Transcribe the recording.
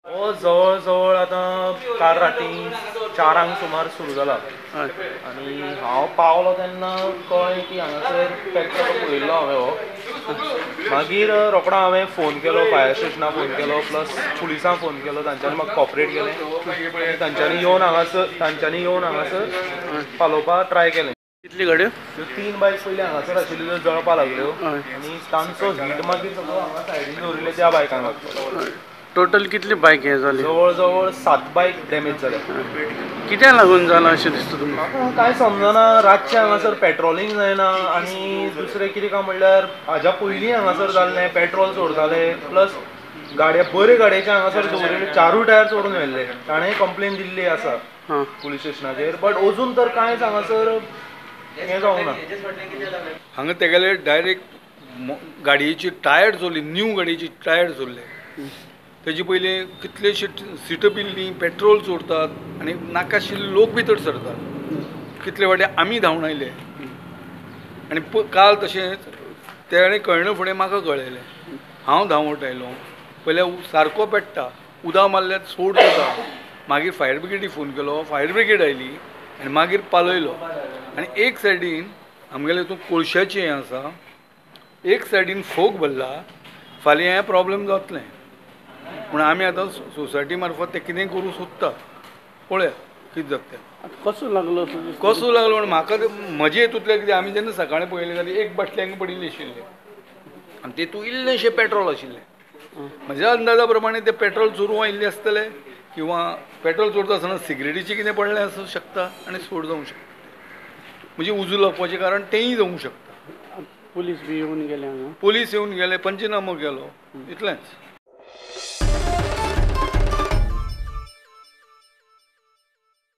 हो जवळ जवळ आतां काल राती 4 सुमार सुरू जाला आनी हांव पावलो तेन्ना कळ्ळें की हांगासर पेट्रोल पळयल्लो हांवें हो. मागीर रोकडो हांवें फोन केलो, फायर स्टेशनाक फोन केलो, प्लस पुलिसांक फोन केलो. तांच्यांनी म्हाका कॉपरेट केलें आनी तांच्यांनी येवन हांगासर पालोवपाक ट्राय केलें. कितली गाडयो? त्यो 3 बायक पयलीं हांगासर आशिल्ल्यो त्यो जळपाक लागल्यो आनी तांचो हीट मागीर सगळो हांगा सायडीन दवरिल्ले त्या बायकांक लागलो. टोटल कितली बायक हे जाली? जवळ जवळ 7 बायक डॅमेज जाल्या. कित्याक लागून जाला अशें दिसता तुमकां? कांय समजना. रातचें हांगासर पेट्रोलिंग जायना आनी दुसरें कितें काय म्हणल्यार हाज्या पयलीं हांगासर जाल्लें पेट्रोल सोडताले, प्लस गाडये बरे गाडयेचे हांगासर दवरिल्ले 4 टायर सोडून व्हेल्ले. ताणें कंप्लेन दिल्ली आसा पुलीस स्टेशनाचेर, बट अजून तर कांयच हांगासर हें जावंक ना. हांगा तेगेले डायरेक्ट गाडयेची टायर चोरली, न्यू गाडयेची टायर चोरले. तेजे पयलीं कितलेशे सिटां पिल्लीं, पेट्रोल चोरतात आनी नाकाशिल्ले लोक भितर सरतात. कितले फावटी आमी धांवन आयले आनी काल तशेंच तेणें कळना फुडें म्हाका कळयलें. हांव धांवट आयलो, पयल्या सारको पेट्टा, उदक मारल्यार सोड जाता. मागीर फायर ब्रिगेडीक फोन केलो, फायर ब्रिगेड आयली आनी मागीर पालयलो. आनी एक सायडीन आमगेले हितून कोळशाचें हें आसा, एक सायडीन फोग भरला. फाल्यां हें प्रोब्लेम जातलें म्हूण आमी आतां सोसायटी मार्फत तें कितें करूंक सोदता. पळया कितें जाता तें. कसो लागलो? कसो लागलो म्हण म्हाका म्हजे हितूंतलें कितें, आमी जेन्ना सकाळीं पळयलें जाल्यार एक बाटली हांगा पडिल्ली आशिल्ली आनी तेतूंत इल्लेंशें पेट्रोल आशिल्लें. म्हज्या अंदाजा प्रमाणे तें पेट्रोल चोरूंक आयिल्लें आसतलें किंवा पेट्रोल चोरता आसतना सिगरेटीचें कितें पडलें आसूं शकता आनी स्फोट जावंक शकता. म्हणजे उजो लागपाचें कारण तेंय जावंक शकता. पुलीस बी येवन गेले हांगा? पुलीस येवन गेले, पंचनामो केलो, इतलेंच.